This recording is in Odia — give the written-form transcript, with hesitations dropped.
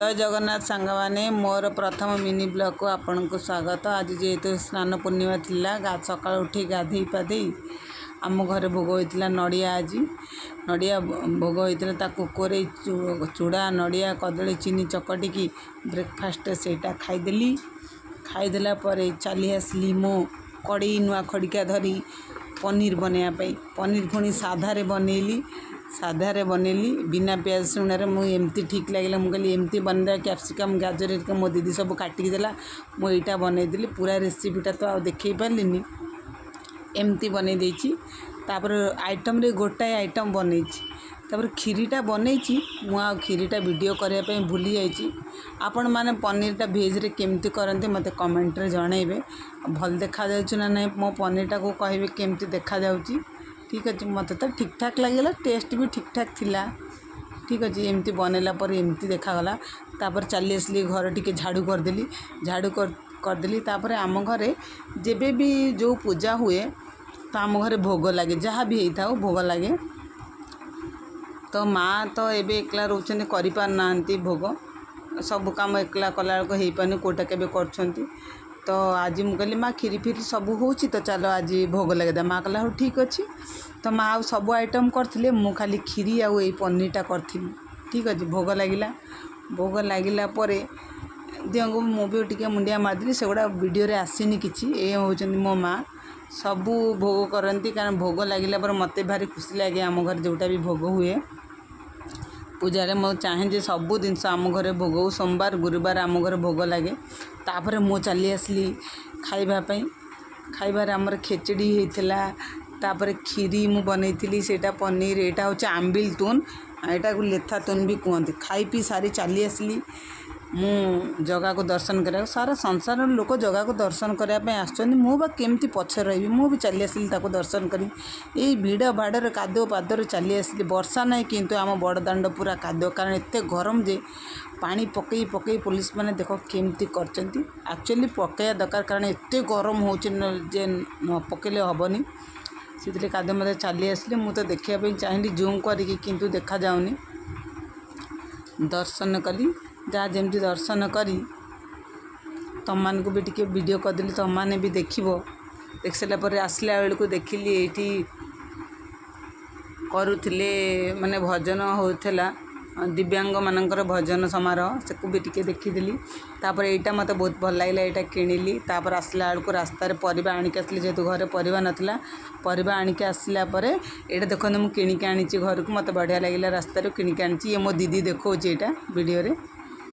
ଜୟ ଜଗନ୍ନାଥ ସାଙ୍ଗମାନେ, ମୋର ପ୍ରଥମ ମିନି ବ୍ଲଗ୍କୁ ଆପଣଙ୍କୁ ସ୍ୱାଗତ। ଆଜି ଯେହେତୁ ସ୍ନାନ ପୂର୍ଣ୍ଣିମା ଥିଲା, ସକାଳୁ ଉଠି ଗାଧେଇ ପାଧେଇ ଆମ ଘରେ ଭୋଗ ହୋଇଥିଲା ନଡ଼ିଆ। ଆଜି ନଡ଼ିଆ ଭୋଗ ହୋଇଥିଲା, ତାକୁ କୋରେଇ ଚୁଡ଼ା, ନଡ଼ିଆ, କଦଳୀ, ଚିନି ଚକଟିକି ବ୍ରେକଫାଷ୍ଟରେ ସେଇଟା ଖାଇଦେଲି। ଖାଇଦେଲା ପରେ ଚାଲି ଆସିଲି ମୁଁ କଡ଼େଇ ନୂଆ ଖଡ଼ିକା ଧରି ପନିର ବନେଇବା ପାଇଁ। ପନିର ପୁଣି ସାଧାରେ ବନେଇଲି, ସାଧାରେ ବନେଇଲି ବିନା ପିଆଜ ରସୁଣରେ। ମୁଁ ଏମିତି ଠିକ୍ ଲାଗିଲା, ମୁଁ କହିଲି ଏମିତି ବନେଇଦେବା। କ୍ୟାପ୍ସିକମ୍, ଗାଜର ହେରିକା ମୋ ଦିଦି ସବୁ କାଟିକି ଦେଲା, ମୁଁ ଏଇଟା ବନେଇଦେଲି। ପୁରା ରେସିପିଟା ତ ଆଉ ଦେଖେଇ ପାରିଲିନି, ଏମିତି ବନେଇ ଦେଇଛି। ତାପରେ ଆଇଟମ୍ରେ ଗୋଟାଏ ଆଇଟମ୍ ବନେଇଛି, ତାପରେ କ୍ଷୀରିଟା ବନେଇଛି। ମୁଁ ଆଉ କ୍ଷୀରିଟା ଭିଡ଼ିଓ କରିବା ପାଇଁ ଭୁଲି ଯାଇଛି। ଆପଣମାନେ ପନିରଟା ଭେଜ୍ରେ କେମିତି କରନ୍ତି ମୋତେ କମେଣ୍ଟରେ ଜଣେଇବେ। ଭଲ ଦେଖାଯାଉଛି ନା ନାହିଁ ମୋ ପନିରଟାକୁ କହିବେ କେମିତି ଦେଖାଯାଉଛି। ଠିକ୍ ଅଛି, ମୋତେ ତ ଠିକ୍ଠାକ୍ ଲାଗିଲା, ଟେଷ୍ଟ ବି ଠିକ୍ଠାକ୍ ଥିଲା। ଠିକ୍ ଅଛି, ଏମିତି ବନେଇଲା ପରେ ଏମିତି ଦେଖାଗଲା। ତାପରେ ଚାଲି ଆସିଲି ଘରେ, ଟିକେ ଝାଡ଼ୁ କରିଦେଲି, ଝାଡ଼ୁ କରିଦେଲି। ତାପରେ ଆମ ଘରେ ଯେବେ ବି ଯେଉଁ ପୂଜା ହୁଏ ତ ଆମ ଘରେ ଭୋଗ ଲାଗେ, ଯାହା ବି ହେଇଥାଉ ଭୋଗ ଲାଗେ। ତ ମା' ତ ଏବେ ଏକଲା ରହୁଛନ୍ତି, କରିପାରୁନାହାନ୍ତି ଭୋଗ, ସବୁ କାମ ଏକଲା କଲାବେଳକୁ ହେଇପାରୁନି, କେଉଁଟା କେବେ କରୁଛନ୍ତି। ତ ଆଜି ମୁଁ କହିଲି, ମା' କ୍ଷୀରି ଫିରି ସବୁ ହେଉଛି ତ ଚାଲ ଆଜି ଭୋଗ ଲଗେଇଦେବା। ମା' କହିଲା ହଉ ଠିକ୍ ଅଛି। ତ ମା' ଆଉ ସବୁ ଆଇଟମ୍ କରିଥିଲେ, ମୁଁ ଖାଲି କ୍ଷୀରି ଆଉ ଏଇ ପନିରଟା କରିଥିଲି। ଠିକ୍ ଅଛି, ଭୋଗ ଲାଗିଲା। ଭୋଗ ଲାଗିଲା ପରେ ଦିଅଙ୍କୁ ମୁଁ ବି ଟିକେ ମୁଣ୍ଡିଆ ମାରିଦେଲି। ସେଗୁଡ଼ା ଭିଡ଼ିଓରେ ଆସିନି କିଛି। ଏ ହେଉଛନ୍ତି ମୋ ମା', ସବୁ ଭୋଗ କରନ୍ତି। କାରଣ ଭୋଗ ଲାଗିଲା ପରେ ମୋତେ ଭାରି ଖୁସି ଲାଗେ। ଆମ ଘରେ ଯେଉଁଟା ବି ଭୋଗ ହୁଏ ପୂଜାରେ, ମୁଁ ଚାହେଁ ଯେ ସବୁ ଜିନିଷ ଆମ ଘରେ ଭୋଗ ହଉ। ସୋମବାର, ଗୁରୁବାର ଆମ ଘରେ ଭୋଗ ଲାଗେ। ତାପରେ ମୁଁ ଚାଲି ଆସିଲି ଖାଇବା ପାଇଁ। ଖାଇବାରେ ଆମର ଖେଚେଡ଼ି ହେଇଥିଲା, ତାପରେ କ୍ଷୀରି ମୁଁ ବନେଇଥିଲି ସେଇଟା, ପନିର। ଏଇଟା ହେଉଛି ଆମ୍ବିଲ ତୁନ୍, ଏଇଟାକୁ ଲେଥା ତୁନ୍ ବି କୁହନ୍ତି। ଖାଇ ପିଇ ସାରି ଚାଲି ଆସିଲି ମୁଁ ଜଗାକୁ ଦର୍ଶନ କରିବାକୁ। ସାରା ସଂସାରର ଲୋକ ଜଗାକୁ ଦର୍ଶନ କରିବା ପାଇଁ ଆସୁଛନ୍ତି, ମୁଁ ବା କେମିତି ପଛରେ ରହିବି? ମୁଁ ବି ଚାଲି ଆସିଲି ତାକୁ ଦର୍ଶନ କରି। ଏଇ ଭିଡ଼ ଭାଡ଼ରେ କାଦୁଅ ପାଦରେ ଚାଲି ଆସିଲି। ବର୍ଷା ନାହିଁ, କିନ୍ତୁ ଆମ ବଡ଼ ଦାଣ୍ଡ ପୁରା କାଦୁଅ, କାରଣ ଏତେ ଗରମ ଯେ ପାଣି ପକେଇ ପକେଇ ପୋଲିସ ମାନେ ଦେଖ କେମିତି କରିଛନ୍ତି। ଆକ୍ଚୁଆଲି ପକେଇବା ଦରକାର, କାରଣ ଏତେ ଗରମ ହେଉଛି ଯେ ନ ପକେଇଲେ ହେବନି। ସେଥିରେ କାଦୁଅ ମଧ୍ୟ ଚାଲି ଆସିଲି। ମୁଁ ତ ଦେଖିବା ପାଇଁ ଚାହିଁଲି ଜୁମ୍ କରିକି, କିନ୍ତୁ ଦେଖାଯାଉନି। ଦର୍ଶନ କଲି ଯାହା ଯେମିତି, ଦର୍ଶନ କରି ତମମାନଙ୍କୁ ବି ଟିକେ ଭିଡ଼ିଓ କରିଦେଲି, ତମମାନେ ବି ଦେଖିବ। ଦେଖି ସାରିଲା ପରେ ଆସିଲା ବେଳକୁ ଦେଖିଲି ଏଇଠି କରୁଥିଲେ, ମାନେ ଭଜନ ହେଉଥିଲା, ଦିବ୍ୟାଙ୍ଗମାନଙ୍କର ଭଜନ ସମାରୋହ, ସେକୁ ବି ଟିକେ ଦେଖିଦେଲି। ତାପରେ ଏଇଟା ମୋତେ ବହୁତ ଭଲ ଲାଗିଲା, ଏଇଟା କିଣିଲି। ତାପରେ ଆସିଲା ବେଳକୁ ରାସ୍ତାରେ ପରିବା ଆଣିକି ଆସିଲି, ଯେହେତୁ ଘରେ ପରିବା ନଥିଲା। ପରିବା ଆଣିକି ଆସିଲା ପରେ ଏଇଟା ଦେଖନ୍ତୁ, ମୁଁ କିଣିକି ଆଣିଛି ଘରକୁ, ମୋତେ ବଢ଼ିଆ ଲାଗିଲା, ରାସ୍ତାରୁ କିଣିକି ଆଣିଛି। ଇଏ ମୋ ଦିଦି ଦେଖାଉଛି ଏଇଟା ଭିଡ଼ିଓରେ।